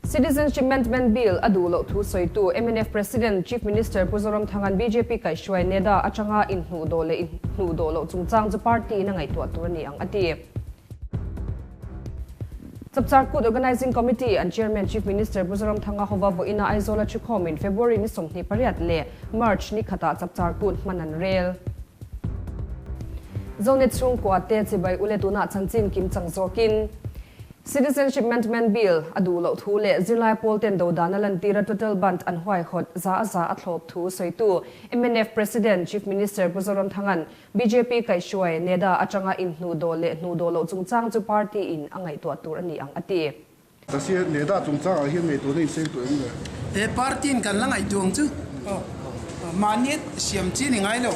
Citizenship Amendment Bill a duh loh thu sawitu mnf President, Chief Minister Pu Zoramthanga'n bjp kaihhruai NEDA atanga inhnuhdawh leh inhnuhdawh loh chungchang chu party in a ngaihtuah tur a ni ang a ti. Chapchar Kut Organising Committee an Chairman Chief Minister Pu Zoramthanga hova vawiina Aizawl a thukhawmin February ni 28 leh March ni khatah Chapchar Kut hman an rel. Zonet chhungkua te chibai ule tunah chanchin kim chang zawkin Citizenship Amendment Bill a duh loh thu leh zirlai pawl ten dodan a lantira total bandh an huaihawt za a za a thlawp thu sawitu mnf President Chief Minister Pu Zoramthanga'n bjp kaihhruai NEDA atanga inhnuhdawh leh hnuhdawh loh chungchang chu party in a ngaihtuah tur a ni ang a ti. Kasi NEDA chungchangah hian ngaihtuahna inseng tawh em le? He party in kan la ngaihtuah ang chu mahni siam chi ni ngai lo.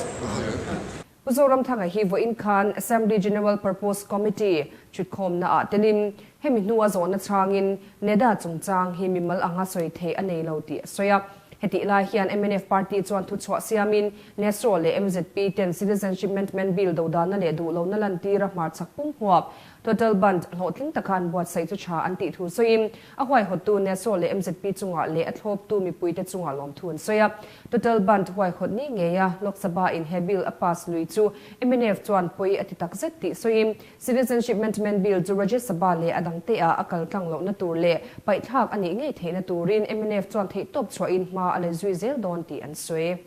Pu Zoramthanga hi vawiin khan Assembly General Purpose Committee thutkhawmna ah telin hemi hnua zawhna changin NEDA chungchang hi mimal anga sawi theih a nei lo tih a sawi a. Hetih lai hian mnf party chuan thuchhuah siamin NESO leh mzp ten Citizenship Amendment Bill dodalna leh duhlohna lantira hmarchhak pum huap Total Bandh hlawhtling taka an buatsaih chu tha an tih thu sawiin a huaihawttu NESO leh mzp chungah leh a thlawptu mipuite chungah lawmthu an sawi a. Total Bandh huaihawt ni ngeia Lok Sabha in he bill a pass lui chu mnf chuan pawi a ti takzet tih sawiin Citizenship Amendment Bill chu Rajya Sabha leh a dangte ah a kal tlang lohna tur leh paihthlak a nih ngei theihna turin mnf chuan theihtawp chhuahin hma a la zui zel dawn tih an sawi.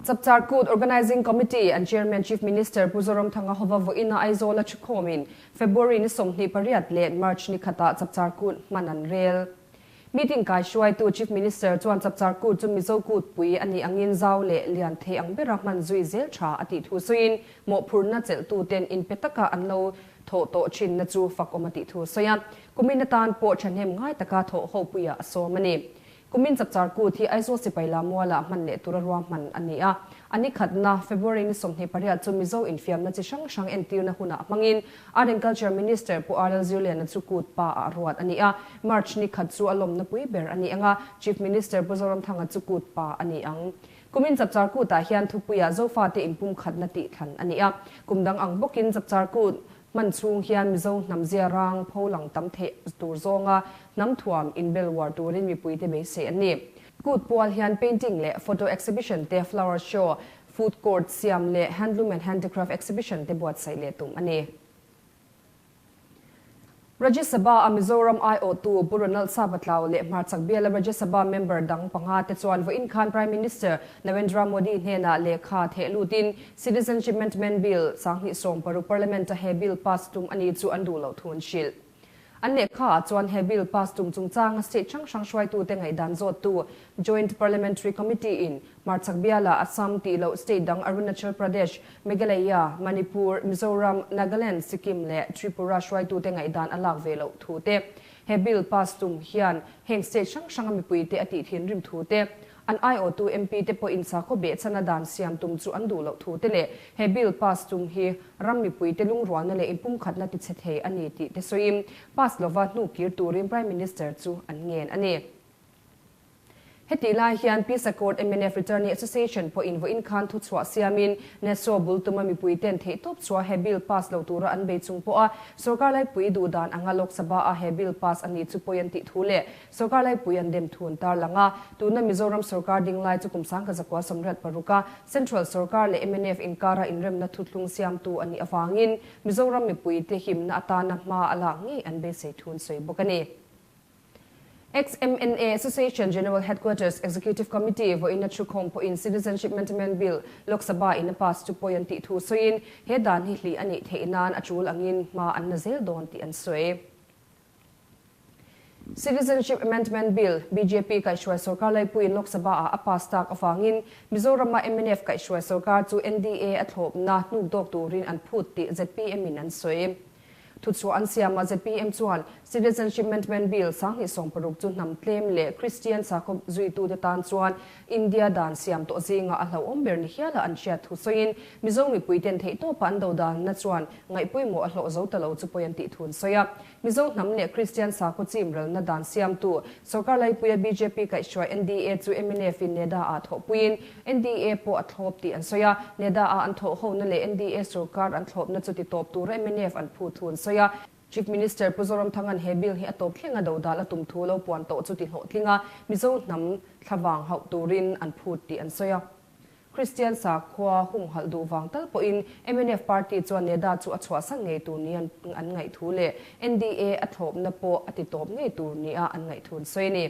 Chapchar Kut Organising Committee an Chairman Chief Minister Pu Zoramthanga hova vawiina Aizawl a thukhawmin February ni 28 leh March ni khatah Chapchar Kut hman an rel. Meeting kaihruaitu Chief Minister chuan Chapchar Kut chu Mizo Kut pui a nih angin zau leh lian thei ang bera hman zui zel tha a tih thu sawiin mawhphurhna chelhtuten inpe taka an lo thawh tawh thinna chu fakawm a tih thu a sawi a. Kumin atan pawh thahnem ngai taka thawh ho puiah a sawm a ni. Kumin Chapchar Kut hi Aizawl Sipai Lamualah hman leh tura ruahman a ni a. A ni khatna, February ni 28 chu Mizo infiamna chi hrang hrang entirna hunah hmangin Art and Culture Minister Pu RL Zirliana chu Kut pa ah ruat a ni a. March ni khat chu a lawmna pui ber a ni ang a, Chief Minister Pu Zoramthanga chu Kut pa a ni ang. Kumin Chapchar Kutah hian thupuiah Zofate inpumkhatna tih thlan a ni a. Kum dang ang bawkin Chapchar Kut Hman chhung hian Mizo hnam zia rang pho lang tam theih tur zawnga hnam thuam inbel uar turin mipuite beisei an ni. Kut pual hian painting leh photo exhibition te, flower show, food court siam leh handloom and handicraft exhibition te buatsaih leh tum a ni. Rajya Sabha a Mizoram aiawhtu Pu Ronald Sabatlau leh hmarchhak biala Rajya Sabha member dang panga te chuan vawiin khan Prime Minister Narendra Modi hnenah lehkha theh lutin Citizenship Amendment Bill 2016 Parliament a he bill pass tum a ni chu an duh loh thu an hrilh. An lehkha ah chuan he bill pass tum chungchanga state hrang hrang hruaitute ngaihdan zawttu Joint Parliamentary Committee in hmarchhak biala Assam tih loh state dang Arunachal Pradesh, Meghalaya, Manipur, Mizoram, Nagaland, Sikkim leh Tripura hruaitute ngaihdan a lak ve loh thu te, he bill pass tum hian heng state hrang hranga mipuite a tih thinrim thu te, An aiawhtu MP te pawhin sakhaw behchhana dan siam tum chu an duh loh thu te leh he bill pass tum hi ram mipuite lungrualna leh inpumkhatna tichhe thei a ni tih te sawiin pass lova hnu kir turin Prime Minister chu an ngen a ni. Hetih lai hian Pisa Court mnf Returnee Association pawhin vawiin khan thuchhuah siamin NESO bul tuma mipuiten theihtawp chhuah he bill pass lo tura an bei chung pawha sorkar laipui duh dan anga Lok Sabha-a he bill pass a ni chu pawi an tih thu leh Sorkar laipui an dem thu an tarlang a, tuna Mizoram sorkar ding lai chu kum 1986 a Central sorkar leh mnf inkara inremna thuthlung siamtu a nih avangin Mizoram mipuite himna atana hma a lak ngei an beisei thu an sawi bawk a ni. Ex-MNA Association General Headquarters Executive Committee vawiina thukhawm pawhin Citizenship Amendment Bill Lok Sabha in a pass chu pawi an tih thu sawiin he dan hi hlih a nih theih nan a tul angin hma an la zel dawn tih an sawi. Citizenship Amendment Bill, bjp kaihhruai sorkar laipuiin Lok Sabha ah a pass tak avangin Mizoram-a mnf kaihhruai sorkar chu NDA a thlawpna hnuk dawk turin an phut tih zpm in an sawi. Thuchhuah an siamah zpm chuan Citizenship Amendment Bill 2016 chu hnam tlem leh Kristian sakhaw zuitute tan chuan India dan siam tawh zingah a hlauhawm ber ni hiala an hriat thu sawiin Mizo mipuiten theihtawpa an dodanna chuan ngaihpawimawh a hlawh zo ta lo chu pawi an tih thu an sawi a. Mizo hnam leh Kristian sakhaw chim ralna dan siamtu sorkar laipuia bjp kaihhruai NDA chu mnf in NEDA ah thawhpuiin NDA pawh a thlawp tih an sawi a. NEDA ah an thawhhona leh NDA sorkar an thlawpna chu titawp tura mnf an phu thu an sawi a. Chief Minister Pu Zoramthanga'n he bill hi a tawp thleng a dodal a tum thu lo puan tawh chu ti hlawhtling a, Mizo hnam thlavang hauh turin an phut tih an sawi a. Kristian sakhua humhalh duh vang tal pawhin mnf party chuan NEDA chu a chhuahsan ngei tur nia an ngaih thu leh NDA a thlawpna pawh a ti tawp ngei tur nia an ngaih thu an sawi a ni.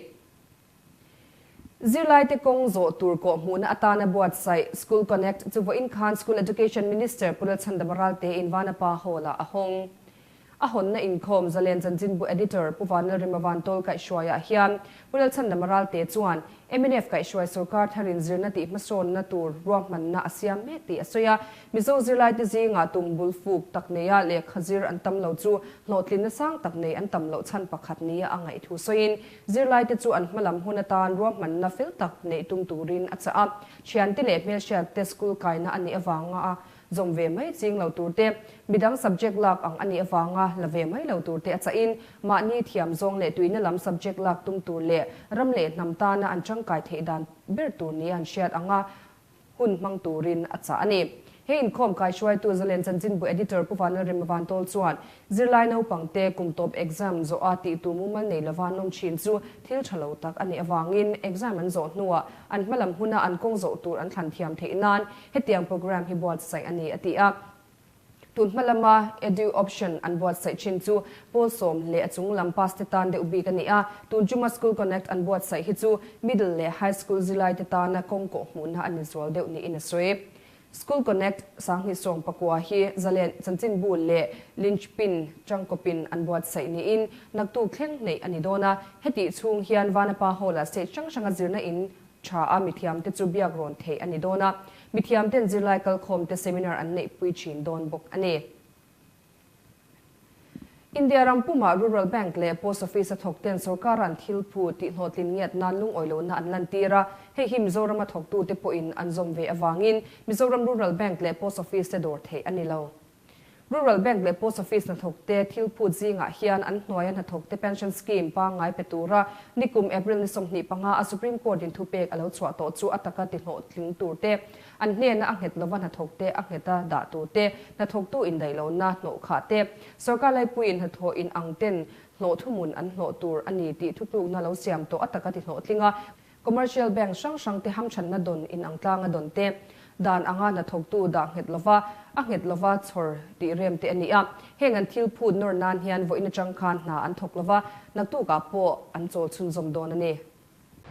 Zirlaite kawng zawh tur kawhhmuhna atana buatsaih School Connect chu vawiin khan School Education Minister Pu Lalchhandama Ralte in Vanapa Hall-ah a hawng. A hawnna inkhawm Zalen Chanchinbu Editor Pu Vanlalrema Vantawl kaihhruaiah hian Pu Lalchhandama Ralte chuan mnf kaihhruai sorkar tharin zirna tih hmasawnna tur ruahmanna a siam mek tih a sawi a. Mizo zirlaite zingah tum bul fuk tak neia lehkha zir an tam lo chu hlawhtlinna sang tak nei an tam loh chhan pakhat nia a ngaih thu sawiin Zirlaite chu an hmalam hun atan ruahmanna fel tak neih tum turin a chah a. Thiante leh hmelhriatte school kaina a nih avanga zawm ve mai ching lo turte, midang subject lak ang a nih avanga la ve mai lo turte a chahin mahni thiam zawng leh tuina lam subject lak tum tur leh ram leh hnam tana an tangkai theih dan ber tur nia an hriat anga hun hmang turin a chah a ni. He inkhawm kaihruaitu Zalen Chanchinbu Editor Pu Vanlalrema Vantawl chuan zirlai naupangte kum tawp exam zawha tih tur mumal nei lova an awm thin chu thil tha lo tak a nih avangin exam an zawh hnuah an hmalam huna an kawng zawh tur an thlan thiam theih nan hetiang program hi buatsaih a ni a ti a. Tun hma lama Edu Option an buatsaih thin chu pawl sawm leh a chung lam pass te tan deuh bik a ni a, tun chuma School Connect an buatsaih hi chu middle leh high school zirlaite tana kawng kawh hmuhna a ni zual deuh niin a sawi. School Connect 2019 hi Zalen Chanchinbu leh Linchpin tangkawpin an buatsaih niin naktuk thleng hneih a ni dawn a, hetih chhung hian Vanapa Hall-ah state hrang hranga zirna in tha a, mithiamte chu biak rawn theih a ni dawn a, mithiamten zirlai kalkhawmte seminar an neihpui thin dawn bawk a ni. India ram pumah Rural Bank leh Post Office a thawkten sorkaran thil phu tihhlawhtlin ngiat nan lungawi lohna an lantir a, hei hi Mizorama thawktute pawhin an zawm ve avangin Mizoram Rural Bank leh Post Office te dawr theih a ni lo. Rural Bank leh Post Office hnathawkte thil phut zingah hian an hnuaia hnathawkte pension scheme pangngai pe tura nikum April ni 25 a Supreme Court in thupek a lo chhuah tawh chu a taka tihlawhtling turte, an hnena a nghet lova hnathawkte a ngheta dah turte, hnathawktu indaihlohna hnawhkhah te, sorkar laipuiin hnathawh in ang ten hlawh thuhmun an hlawh tur a ni tih thutlukna lo siam tawh a taka tihlawhtling a. Commercial Bank hrang hrangte hamthanna dawn inang tlanga dawn te, dan anga hnathawktu dah nghet lova, a nghet lova chhawr tih rem te a ni a. Heng an thil phut nawr nan hian vawiin atang khan hna an thawk lova, naktukah pawh an chawl chhunzawm dawn a ni.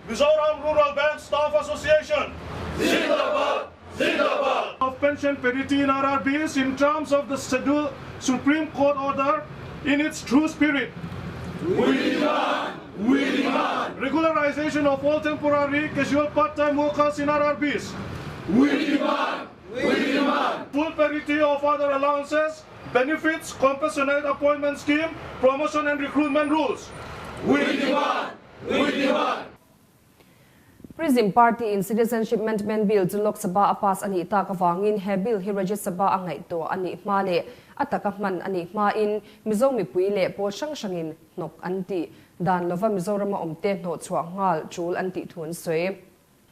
Mizoram Rural Bank Staff Association Zindabad! Zindabad! Of pension parity in RRBs in terms of the schedule Supreme Court order in its true spirit. We demand! We demand! Regularization of all temporary, casual, part-time workers in RRBs. We demand! We demand! Full parity of other allowances, benefits, compassionate appointment scheme, promotion and recruitment rules. We demand! We demand! Prism Party in Citizenship Amendment Bill chu Lok Sabha a pass a nih tak avangin he bill hi Rajya Sabha a ngaihtuah a nih hma leh a taka hman a nih hmain Mizo mipui leh pawl hrang hrangin hnawk an tih dan lova Mizorama awmte hnawhchhuah nghal tul an tih thu an sawi.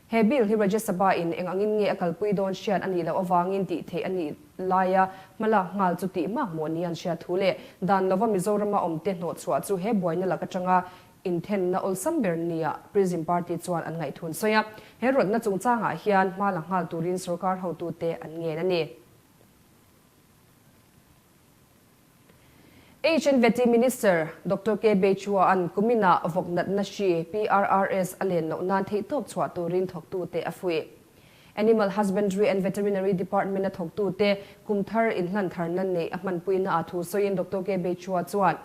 He bill hi Rajya Sabha in eng angin nge a kalpui dawn hriat a nih loh avangin tih theih a nih laia hmalak nghal chu tih mak maw ni an hriat thu leh dan lova Mizorama awmte hnawhchhuah chu he buaina lak atanga Inthenna awlsam ber nia Prism Party chuan an ngaihthun sawi a, he rawtna chungchangah hian hma la nghal turin sorkar hotute an ngen a ni. HNVT Minister Doctor K. Beichua-a'n kuminah vawk natna hri, PRRS, a len loh nan theihtawp chhuah turin thawktute a fuih. Animal Husbandry and Veterinary Department-a thawktute kum thar inhlan tharna neih a hmanpuina ah thu sawiin Doctor K. Beichua chuan,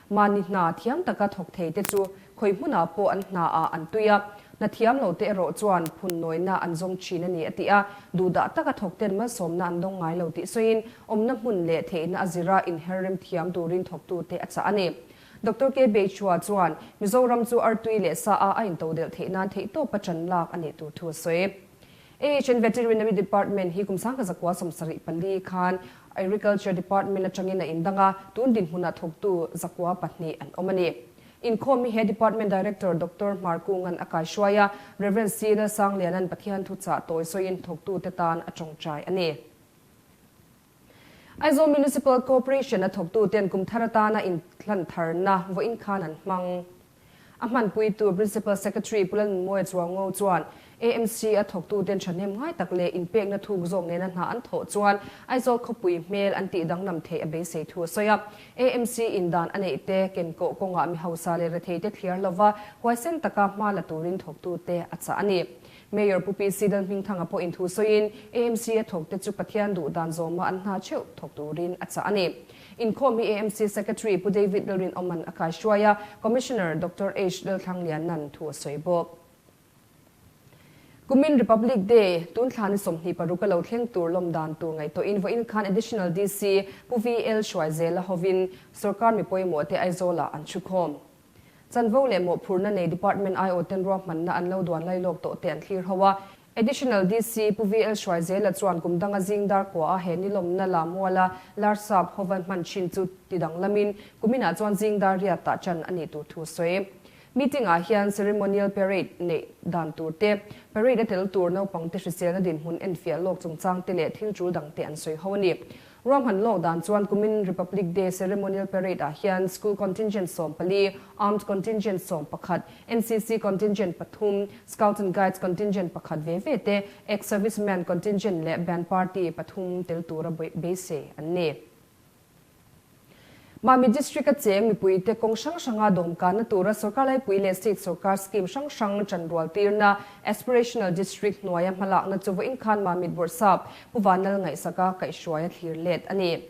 Mahni hna thiam taka thawk thei te chu khawi hmunah pawh an hna ah an tui a, hna thiam lo te erawh chuan phun nawina an zawng thin a ni a ti a, duhdah taka thawk ten malsawmna an dawng ngai lo tih sawiin awmna hmun leh theihna a zira inher rem thiam turin thawktute a chah a ni. Doctor K. Beichua chuan Mizoram chu artui leh sa a a intodelh theih nan theihtawpa ṭan lak a nih tur thu a sawi. AHN Veterinary Department hi kum 1974 khan Agriculture Department aṭangin a indang a, tun dinhmunah thawktu 2 an awm a ni. Inkhawm hi he Department Director Doctor Hmarkunga'n a kaihruai a, Rev. C. Lalsangliana'n Pathian thuchah tawi sawiin thawktute tan a ṭawngṭai a ni. Aizawl Municipal Corporation a thawktuten kum thar atana inhlan tharna vawiin khan an hmang. A hmanpuitu Principal Secretary Pu Lalnunmawia Chuango chuan AMC a thawktuten thahnem ngai tak leh inpekna thuk zawk nena hna an thawh chuan Aizawl khawpui hmel an tih danglam theih a beisei thu a sawi a. AMC in dan a neih te kenkawh kawngah mi hausa leh rethei te thliar lova huaisen taka hma la turin thawktute a chah a ni. Mayor Pu PC Lalhmingthanga pawhin thu sawiin AMC a thawkte chu Pathian duh dan zawma an hna theuh thawk turin a chah a ni. Inkhawm hi AMC Secretary Pu David Lalrinawman a kaihruai a, Commissioner Doctor H Lalthlangliana'n thu a sawi bawk. Kumin Republic Day tun thla ni 26 a lo thleng tur lawm dan tur ngaihtuahin vawiin khan Additional DC Pu VL Hruaizela hovin sorkar mi pawimawhte Aizawlah an thukhawm. Chanvo leh mawhphurhna nei Department aiawhten ruahmanna an lo duan lailawk tawh te an thlir ho a. Additional DC Pu VL Hruaizela chuan kum danga zing dar kua a he nilawmna la muala Larsap hovan hman thin chu ti danglamin kuminah chuan zing dar riatah chan a nih tur thu a sawi. Meeting ah hian Ceremonial Parade neih dan tur te, Parade a tel tur naupangte hriselna dinhmun enfiah lawk chungchang te leh thil tul dang te an sawi ho a ni. Ruahman lawk dan chuan kumin Republic Day Ceremonial Parade ah hian School Contingent 14, Armed Contingent 11, NCC Contingent pathum, Scout and Guides Contingent pakhat ve ve te, Ex-Servicemen Contingent leh Band Party pathum tel tura beisei an ni. Mami District a cheng mipuite kawng hrang hranga dawmkanna tura sorkar laipui leh state sorkar scheme hrang hrang chanrual tirna Aspirational District hnuaia hmalakna chu vawiin khan Mamit Bawrhsap Pu Vanlal Ngaihsaka kaihhruai a thlir let a ni.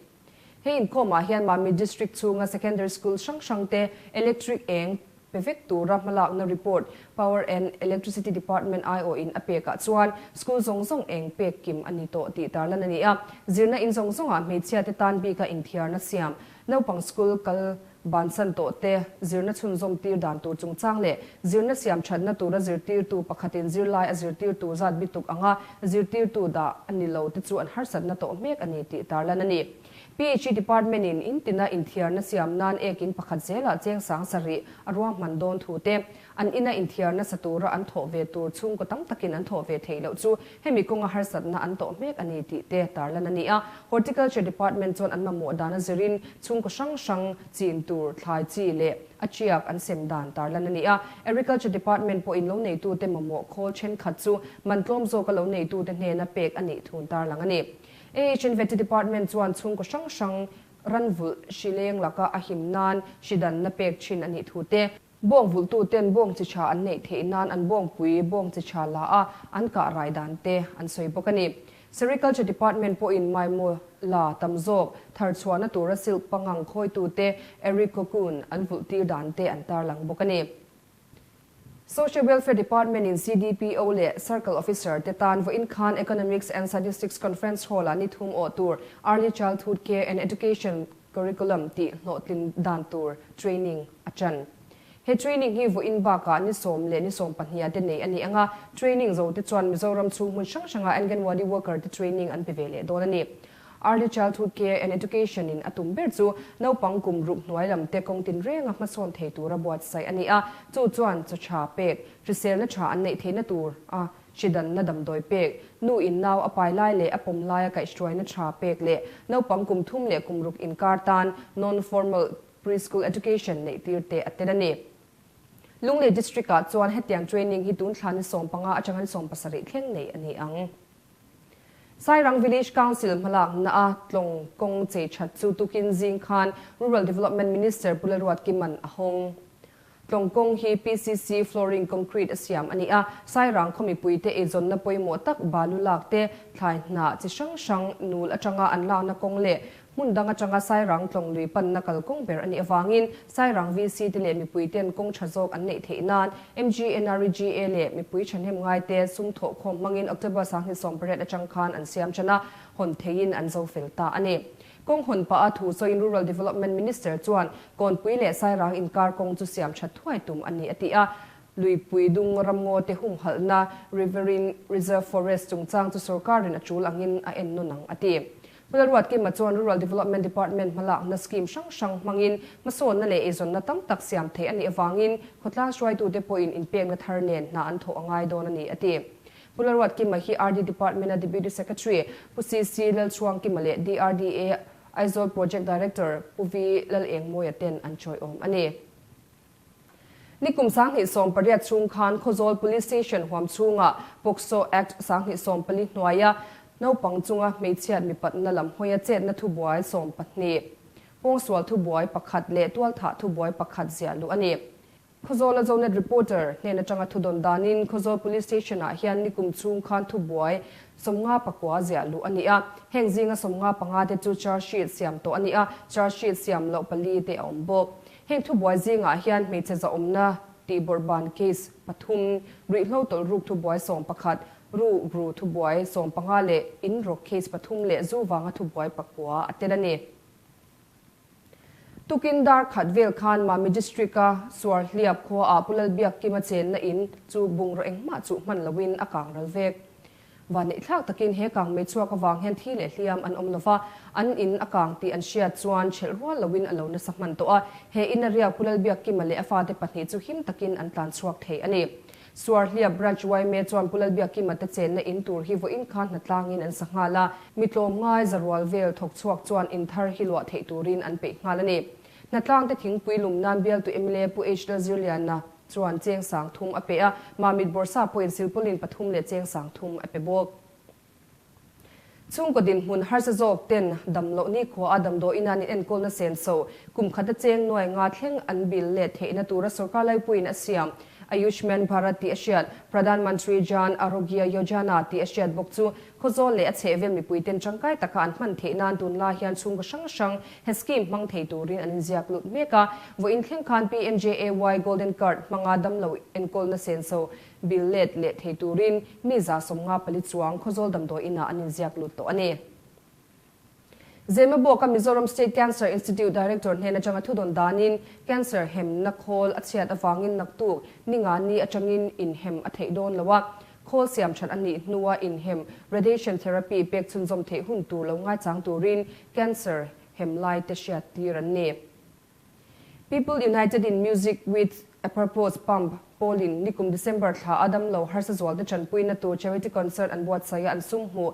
He inkhawmah hian Mamit District chhunga Secondary School hrang hrangte electric eng pe vek tura hmalakna report Power and Electricity Department aiawhin a pekah chuan school zawng zawng eng pek kim a ni tawh tih tarlan a ni a. Zirna in zawng zawngah hmeichhiate tan bika inthiarna siam, naupang school kal bansan tawh te zirna chhunzawm tir dan tur chungchang leh zirna siam thatna tura zirtirtu pakhatin zirlai a zirtirtu zat bituk anga zirtirtu dah a ni lo te chu an harsatna tawh mek a ni tih tarlan a ni. PHE Department in in tina inthiarna siam nan ekin pakhat zelah cheng 7000 a ruahman dawn thu te, an ina inthiarna sa tura an thawh ve tur chhungkaw tam takin an thawh ve theih loh chu hemi kawnga harsatna an tawh mek a ni tih te tarlan a ni a. Horticulture Department chuan an mamawh dan a zirin chhungkaw hrang hrang chin tur thlai chi leh a tiak an sem dan tarlan a ni a. Agriculture Department pawhin lo neitute mamawh khawl thenkhat chu man tlawm zawka lo neitute hnena pek a nih thun tarlang a ni. AHNVT Department chuan chhungkaw hrang hrang ranvulh hri leng laka a him nan hri danna pek thin a nih thu te, bawng vulhtuten bawng chi tha an neih theih nan an bawngpui bawng chi tha la a an kah rai dan te an sawi bawk a ni. Sericulture Department pawhin maimaw la tam zawk thar chhuahna tura silk pangang khawitute Eric Cocoon an vulh tir dan te an tarlang bawk a ni. Social Welfare Department in CDPO leh Circle Officer te tan vawiin khan Economics and Statistics Conference Hall ah ni thum awh tur Early Childhood Care and Education Curriculum tih hlawhtlin dan tur training a ṭan. He training hi vawiin bakah ni sawm leh ni sawm pahniha te nei a ni ang a, training zo te chuan Mizoram chhung hmun hrang hrangah Anganwadi worker te training an pe ve leh dawn a ni. Early Childhood Care and Education in a tum ber chu naupang kum ruk hnuai lam te kawng tinrenga hmasawn thei tura buatsaih a ni a, chu chuan chaw tha pek, hriselna tha an neih theihna tur a hridanna damdawi pek, nu in nau a pai lai leh a pawm laia kaihhruaina tha pek leh naupang kum thum leh kum ruk inkar tan non-formal preschool education neih tir te a tel a ni. Lunglei District ah chuan hetiang training hi tun thla ni 15 atanga ni 17 thleng nei a ni ang. Sairang Village Council hmalakna a tlawng kawng chei that chu tukin zing khan Rural Development Minister Pu Lalruat Kiman a hawng. Tlawng kawng hi PCC flooring concrete a siam a ni a, Sairang khaw mipuite eizawnna pawimawh tak balu lak te, thlai hnah chi hrang hrang nul atanga an lakna kawng leh Hmun dang atanga Sairang tlawng lui panna kalkawng ber a nih avangin Sairang VC te leh mipui ten kawng tha zawk an neih theih nan MGNREGA leh mipui thahnem ngaite sum thawhkhawm hmangin October 28 atang khan an siam tan a, hawn theiin an zo fel ta a ni. Kawng hawn pah a thu sawiin Rural Development Minister chuan Kawnpui leh Sairang inkar kawng chu siam that thuai tum a ni a ti a. Luipui dung ramngaw te humhalhna Riverine Reserve Forest chungchang chu sorkarin a tul angin a en nawn ang a ti. Pu Lalruatkima chuan Rural Development Department hmalakna scheme hrang hrang hmangin hmasawnna leh eizawnna tam tak siam theih a nih avangin khawtlang hruaitute pawhin inpekna thar nen hna an thawh a ngai dawn a ni, a ti. Pu Lalruatkima hi RD Department-a Deputy Secretary Pu CC Lalchhuangkima leh DRDA. Aizawl Project Director Pu Vi Lalengmawia ten an chawiawm a ni. Nikum 2018 chhung khan Khawzawl Police Station huam chhungah POCSO Act 2014 hnuaia naupang chunga hmeichhiat mipatna lam hawia chetna thubuai 12, pawngsual thubuai pakhat leh tualthah thubuai pakhat ziah luh a ni. Khawzawla Zonet reporter hnen atanga thudawn danin Khawzawl Police Station-ah hian nikum chhung khan thubuai 59 ziah luh a ni a. Heng zinga 55 te chu charge sheet siam tawh a ni a, charge sheet siam loh pali te a awm bawk. Heng thubuai zingah hian hmeichhe zahawmna tih bawrhban case pathum, ruihhlo tawlh ruk thubuai 11, ru ru thubuai 15 leh in rawk case pathum leh zu vanga thubuai pakua a tel a ni. Tukin dar khat vel khan Mami District-a Suarhliap khuaah Pu Lalbiakkima chenna in chu bungraw engmah chuh hman loin a kang ral vek. Vanneihthlak takin he kang mei chhuak avang hian thi leh hliam an awm lova, an in a kang tih an hriat chuan chhelh rual loin a lo nasa hman tawh a. He in a riak Pu Lalbiakkima leh a fate pahnih chu him takin an tlan chhuak thei a ni. Suarhliap Branch yma chuan Pu Lalbiakkima te chenna in tur hi vawiin khan hnatlangin an sa nghal a, mi tlawmngai zarual vel thawk chhuak chuan in thar hi luah theih turin an peih nghal a ni. Hnatlang te thingpui lum nan bialtu mla Pu H Lalzirliana chuan cheng 3000 a pe a, Mamit Bawrhsa pawhin silpaulin pathum leh cheng 3000 a pe bawk. Chhungkaw dinhmun harsa zawk ten dam loh nikhua a damdawi ina an inenkawlna senso kum khata cheng nuai nga thleng an bil let theihna tura sorkar laipuiin a siam Ayushman Bharat tih a hriat, Pradhan Mantri Jan Arogya Yojana tih a hriat bawk chu Khawzawl leh a chhehvel mipui ten tangkai taka an hman theih nan tunlai hian chhungkaw hrang hrang he scheme hmang thei turin an inziak lut mek a. Vawiin thleng khan PMJAY Golden Card hmanga damlo enkawlna senso Bill let leh thei turin mi 54 chuang Khawzawl damdawi inah an inziak lut tawh a ni. Zemabawka Mizoram State Cancer Institute Director hnen atanga thudawn danin cancer hemna khawl a chhiat avangin naktuk ninga ni atangin inhem a theih dawn lo a, khawl siam that a nih hnua inhem radiation therapy pek chhunzawm theih hun tur lo ngaichang turin cancer hem lai te hriat tir an ni. People United in Music with a Purpose, pump, pawlin nikum December thla a damlo harsa zualte tanpuina tur charity concert an buatsaih a, an sum hmuh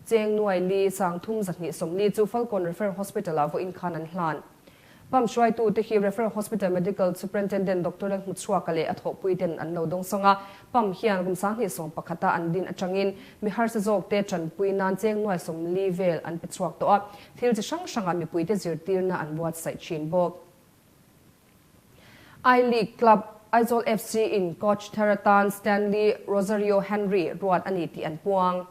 cheng nuai li 3240 chu Falkawn Referral Hospital-ah vawiin khan an hlan. Pump hruaitute hi Referral Hospital Medical Superintendent Doctor Lalhmuchhuaka leh a thawhpuiten an lo dawngsawng a, pump hian kum 2011 a an din atangin mi harsa zawkte tanpui nan cheng nuai 40 vel an pe chhuak tawh a, Thil chi hrang hrangah mipuite zirtirna an buatsaih thin bawk. I-League club Aizawl FC in coach thar atan Stanley Rosario Henry ruat a ni tih an puang.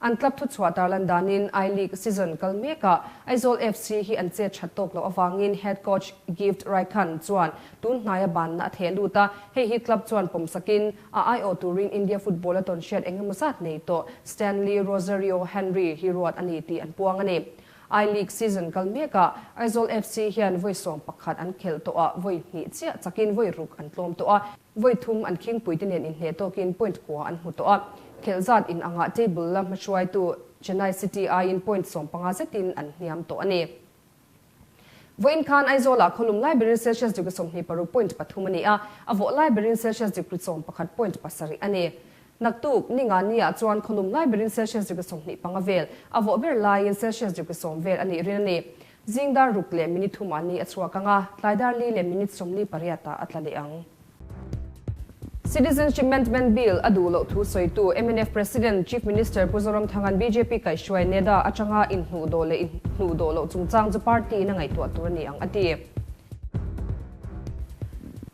An club thuchhuah tarlan danin I-League season kal mekah Aizawl FC hi an chet that tawk loh avangin head coach Gift Raikhan chuan tun hnaia banna a theh lut a, hei hi club chuan pawmsakin a aiawh turin India football a tawn hriat eng emaw zat nei tawh Stanley Rosario Henry hi ruat a ni tih an puang a ni. I-League season kal mekah Aizawl FC hian vawi 11 an khelh tawh a, vawi hnih chiah chakin vawi ruk an tlawm tawh a, vawi thum an khingpuite nen inhneh tawkin point kua an hmu tawh a. Khelh zat inangah table la hmahruaitu Chennai City aiin point 15 zetin an hniam tawh a ni. Vawiin khan Aizawlah khawlum lai berin Celsius degree 26.3 a ni a, a vawh lai berin Celsius degree 11.7 a ni. Naktuk, ninga niah chuan khawlum lai berin Celsius degree 25 vel, a vawh ber laiin Celsius degree 10 vel a nih rin a ni. Zing dar ruk leh minute thumah ni a chhuak ang a, tlai dar li leh minute 48 ah a tla leh ang. Citizenship Amendment Bill a duh loh thu sawitu mnf President, Chief Minister Pu Zoramthanga'n bjp kaihhruai NEDA atanga inhnuhdawh leh inhnuhdawh loh chungchang chu party in a ngaihtuah tur a ni ang a ti.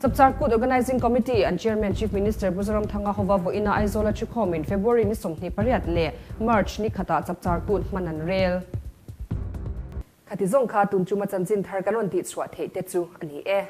Chapchar Kut Organising Committee an Chairman Chief Minister Pu Zoramthanga hova vawiina Aizawla thukhawmin February ni 28 leh March ni khatah Chapchar Kut hman an rel. Khati zawng kha tun chuma chanchin thar kan rawn tihchhuah theih te chu a ni e.